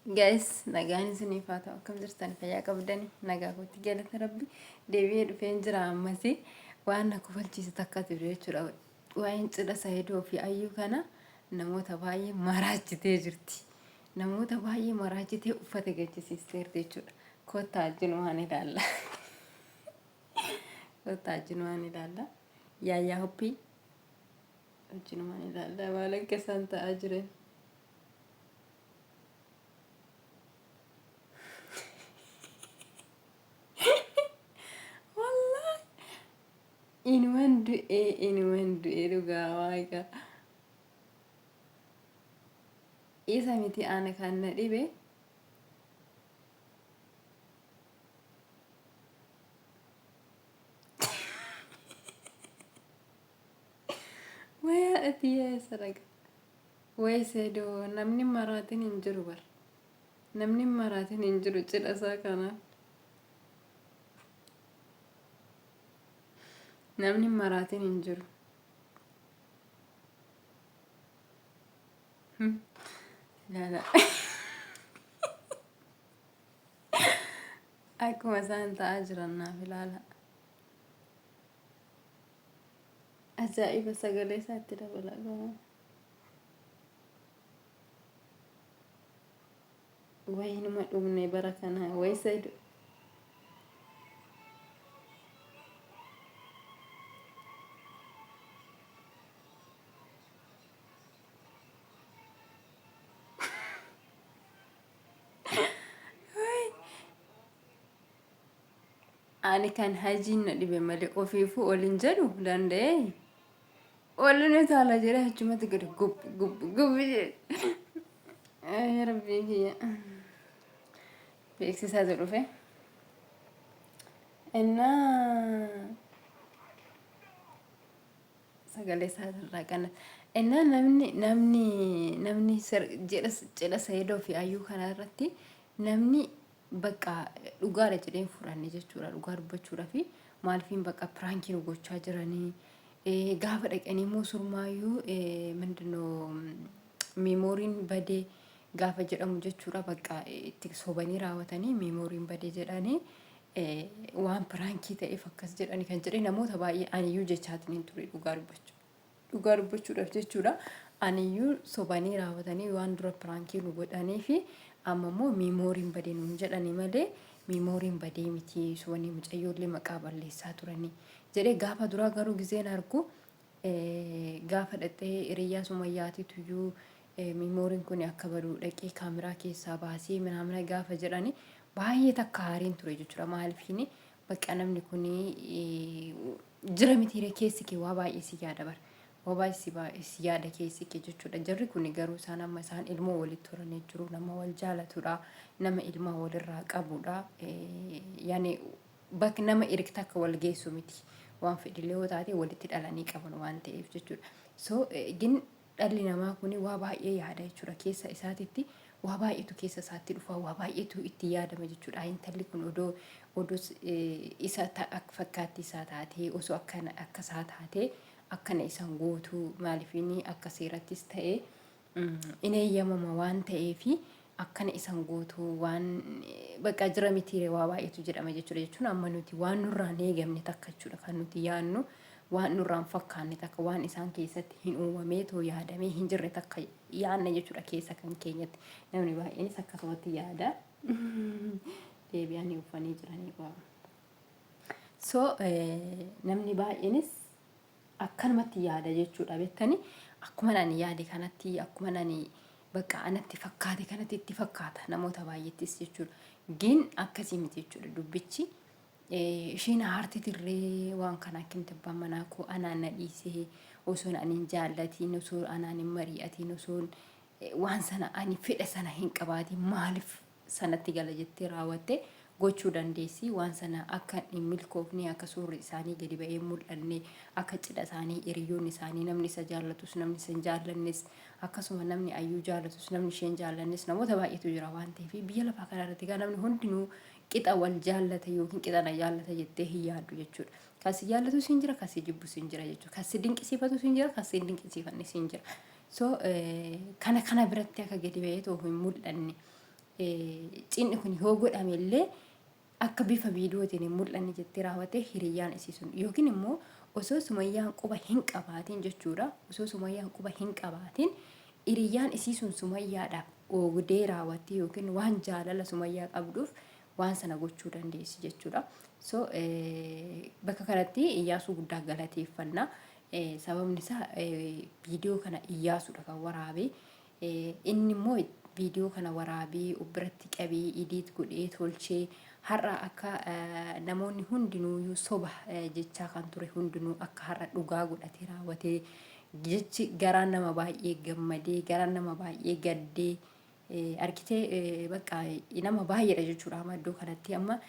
Guys, nagaan isiniif haa ta'u. Akkam jirtan? Fayyaa qabdani? Nagaa kootti, galata Rabbi. Deebi'ee dhufeen jira. Ammas waan na kofalchiise takkatu jiru jechuudha. Waa'een cidha Saayidoo fi Ayyuu kana namoota baay'ee maraachitee jirti. Namoota baay'ee maraachitee uffata gachisiisteerti jechuudha. Kottaa wajjin waan ilaalla. Kottaa wajjin waan ilaalla. Yaayyaa hoppii wajjin waan ilaalla. Maal akka isaan ta'aa jiran. Wallahi inuman du'ee, inuman du'ee, dhugaa waaqa. Isa miti, ana kan na dhibe wayaa ati eessa dhaqa? Way Seedoo, namni maraatiin hin jiru bar. Namni maraatiin hin jiru cidha isaa kanaaf. Namni maraatiin hin jiru. Ilaala. Akkuma isaan ta'aa jiran naaf ilaala. Ajaa'iba, sagalee isaatti dabalaa gamoo. Wayinuma dhumne bara kana, way Said. Ani kan hajiin na dhibe malee ofiifuu ol hin jedhu danda'ee. Ol ni taala jedhee achumatti gadi gub gub gub jedhe. Ay Rabbii kiyya. Beeksisaatu dhufe. Innaa sagalee isaa irraa kana. Innaa namni jedha cidha Saayidoo fi Ayyuu kana irratti namni bakka dhugaadha jedhee hin fudhanne jechuudha. Dhugaa dubbachuudha fi maalifiin bakka piraankii nu gochaa jiranii, gaafa dhaqanii immoo surmaayyuu mindinoo meemooriin badee gaafa jedhamu jechuudha, bakka itti sobanii raawwatanii meemooriin badee jedhanii, waan piraankii ta'eef akkas jedhanii kan jedhee namoota baay'ee aniyyuu jechaatiin hin ture, dhugaa dubbachuu. Dhugaa dubbachuudhaaf jechuudha. Aniyyuu sobanii raawwatanii waan dura piraankii nu godhanii fi amma immoo meemooriin badee nuun jedhanii malee meemooriin badee miti, sobanii mucayyoollee maqaa balleessaa turanii jedhee. Gaafa duraa garuu gizeen argu, gaafa dhaqxee hiriyyaa sumayyaatiituyyuu meemooriin kun akka badu dhaqee kaameraa keessaa baasee minaamina gaafa jedhani baay'ee takka haariin ture jechuudha. Maaliifini bakka namni kun jira mitiire, keessi kee waa baay'ee si yaada bara. Waa baay'ee si yaada keessi kee jechuudha. Jarri kun garuu isaan amma isaan ilmoo walitti horanii jiru. Nama wal jaalatudha. Nama ilmaa walirraa qabudha. Yani bakka nama ergta akka wal geessu miti. Waan fedhillee yoo taate walitti dhalanii qaban waan ta'eef jechuudha. So gin dhalli namaa kun waa baay'ee yaada jechuudha. Keessa isaatitti waa baay'eetu keessa isaatti dhufa, waa baay'eetu itti yaadama jechuudha. Intalli kun odoo isa fakkaatti isaa taatee, osoo akkana akka isaa taatee akkana isan gootu, maaliifini akka seerattis ta'e in eeyyamama waan ta'eefi akkana isan gootu, waan bakka jira mitiire, waa baay'eetu jedhama jechuudha. Jechuun amma nuti waan nurraan eegamne takka jechuudha kan nuti yaadnu, waan nurraan fakkaanne takka, waan isaan keessatti hin uumamee too yaadamee hin jirre takka yaadna jechuudha keessa kan keenyatti. Namni baay'eenis akkasumatti yaada. Deebi'anii uffanii jiranii qaba. So namni baay'eenis akkanumatti yaada jechuudha, beektani. Akkuma ani yaade kanatti, akkuma ani bakka anatti fakkaate kanatti itti fakkaata namoota baay'eettis jechuudha. Gin akkasii miti jechuudha dubbichi. Isheen aartitirree waan kana akkamitti abbaan manaa koo anaan na dhiisee, osoo ani hin jaallatiin, osoo anaan hin mari'atiin, osoo waan sana ani fedha sana hin qabaatiin maaliif sanatti gala jettee raawwatte gochuu dandeessi. Waan sana akka hin milkoofne, akka suurri isaanii gadi ba'ee hin mul'anne, akka cidha isaanii hiriyoonni isaanii, namni isa jaallatus, namni isa hin jaallannes, akkasuma namni Ayyuu jaallatus, namni ishee hin jaallannes namoota baay'eetu jira waan ta'eef, biyya lafaa kana irratti egaa namni hundinuu qixa wal jaallata yookiin qixa na jaallata jettee hin yaaddu jechuudha. Kan si jaallatus hin jira, kan si jibbus hin jira jechuudha. Kan si dinqisiifatus hin jira, kan si hin dinqisiifannes hin jira. So kana biratti akka gadi ba'ee too hin mul'anne. Cinni kun yoo godhame illee akka bifa viidiyootiin hin mul'anne jettee raawwattee hiriyyaan isii sun yookiin immoo osoo Sumayyaan quba hin qabaatiin jechuudha. Osoo Sumayyaan quba hin qabaatiin hiriyyaan isii sun Sumayyaadhaaf oogdee raawwattee yookiin waan jaalala Sumayyaa qabduuf waan sana gochuu dandeessi jechuudha. So bakka kanatti Iyyaasuu guddaa galateeffanna. Sababni isaa viidiyoo kana Iyyaasuudha kan waraabe. Inni immoo viidiyoo kana waraabee of biratti qabee idiit godhee tolchee har'a akka namoonni hundinuuyyuu soba jechaa kan ture hundinuu akka har'a dhugaa godhatee raawwatee jechi garaan nama baay'ee gammadee garaan nama baay'ee gaddee argitee bakka nama baay'eedha jechuudha amma iddoo kanatti amma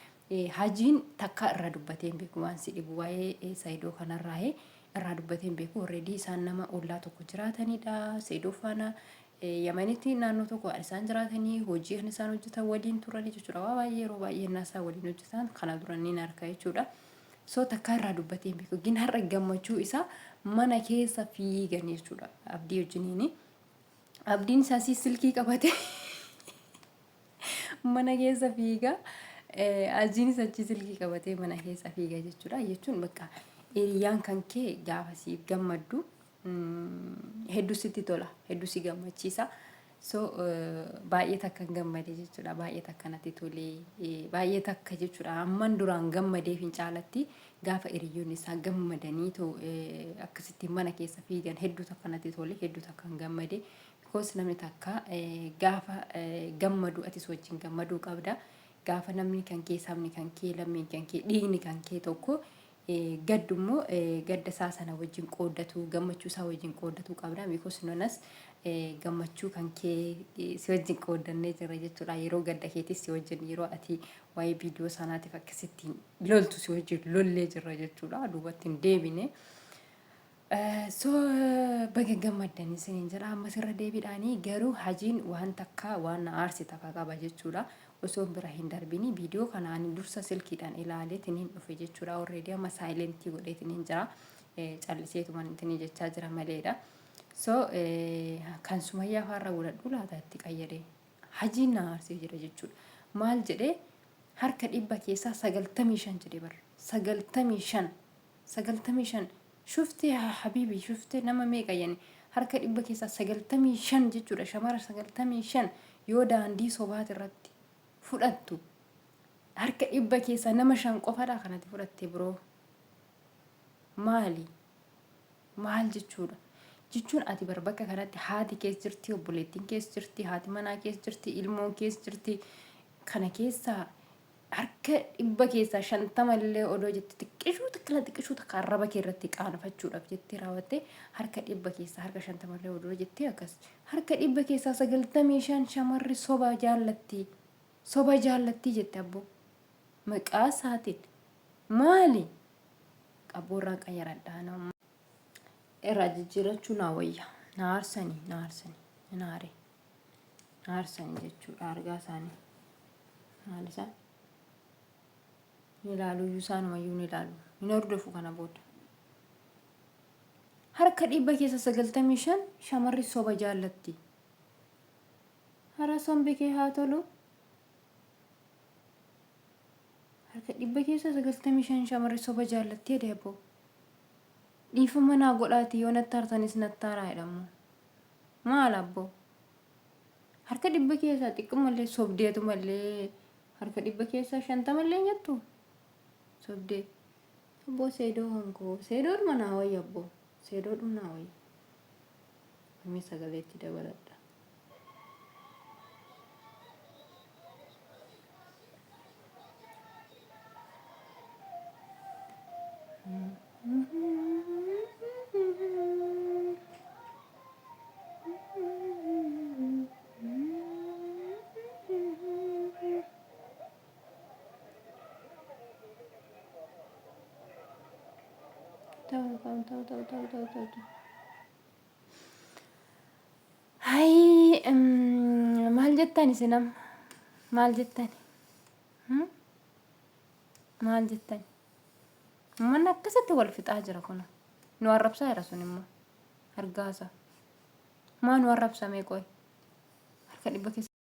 hajiin takka irraa dubbatee hin beeku waan si dhibu waa'ee Saidoo kanarraa irraa dubbatee hin beeku. Already isaan nama ollaa tokko jiraatanidha. Seedoo faana Yamanitti naannoo tokko kan isaan jiraatanii hojii kan isaan hojjetan waliin turanii jechuudha. Waa baay'ee yeroo baay'ee innaa isaan waliin hojjetan kana dura ni arka jechuudha. So takkaa irraa dubbatee hin beeku. Gin har'a gammachuu isaa mana keessa fiigan jechuudha. Abdii wajjiniini. Abdiin isaa silkii qabate mana keessa fiiga. Ajiinis achi silkii qabatee mana keessa fiiga jechuudha. Jechuun bakka hiriyyaan kan kee gaafa siif gammaddu hedduu sitti tola, hedduu si gammachiisa. So baay'ee takka gammade jechuudha. Baay'ee takka natti tole. Baay'ee takka jechuudha. Amman duraan gammadeef hin caalatti gaafa hiriyyoonni isaa gammadanii too akkasitti mana keessa fiigan hedduu takka natti tole, hedduu takka gammade. Because namni takka gaafa gammadu atis wajjin gammaduu qabda. Gaafa namni kan kee sabni kan kee lammiin kan kee dhiigni kan kee tokko gaddu immoo gadda isaa sana wajjin qooddatu gammachuu isaa wajjin qooddatuu qabda. Because nunas gammachuu kan kee si wajjin qooddannee jirra jechuudha. Yeroo gadda keetis si wajjin yeroo ati waa'ee viidiyoo sanaatiif akkasittiin loltu si wajjin lollee jirra jechuudha. Duubatti hin deebine. So baga gammaddan isiniin jedha ammas irra deebiidhaanii garuu hajiin waan takka waan na aarse takka qaba jechuudha osoo bira hin darbini viidiyoo kana ani dursa silkiidhaan ilaaleetiin dhufe jechuudha already amma saayilentii godheetiin jira calliseetuman itinii jechaa jira maleedha so kan sumayyaa faarra godhadhu laata itti qayyadee hajiin na aarsee jira jechuudha maal jedhee harka dhibba keessaa 95 jedhe bar 95 95 shufte yaa habiibi shufte nama meeqa yani harka dhibba keessaa 95 jechuudha shamara 95 yoo daandii sobaati irratti fudhattu harka dhibba keessaa nama shan qofadha kanati fudhatte biroo maali maal jechuudha jechuun ati bar bakka kanatti haati kees jirti obboleettiin kees jirti haati manaa kees jirti ilmoon kees jirti kana keessaa harka dhibba keessaa 50 illee odoo jette xiqqishuu xiqqila xiqqishuu takka arraba kee irratti qaanfachuudhaaf jettee raawwatte harka dhibba keessaa harka 50 illee odoo jettee akkas harka dhibba keessaa 95 shamarri soba jaallatti soba jaallattii jette abboo maqaa isaatiin maali qabboo irraan qayyaradhaa nama irraa jijjiirrachuu naa wayya na aarsanii na aarsanii na aaree. Aarsani jechuudha argaa isaanii. Maal isaan? Ni ilaalu iyyuu isaanumayyuu ni ilaalu. Hin hordofu kana booda. Harka dhibba keessa 95 shamarri soba jaallatti. Hara sombi kee haa tolu. Harka dhibba keessa 95 shamarri soba jaallatti jedhe abboo. Dhiifama naa godhaati yoo natti aartanis natti aaraa jedhamu. Maal abboo. Harka dhibba keessaa xiqqummallee sobdeetumallee harka dhibba keessaa shantamallee nyattu sobdee. Abboo seedoo hankoo seedoodhuma naa wayya abboo seedoodhuma naa wayya. Mee sagaleetti dabaladha. Ta'u ta'u ta'u ta'u ta'u ta'u ta'u ta'u. Hayi maal jettan isin amma? Maal jettan? Maal jettan? Uummanni akkasitti wal fixaa jira kun. Nu arrabsaa jira sun immoo. Argaasa. Maa nu arrabsamee qoy? Harka dhibba keessa.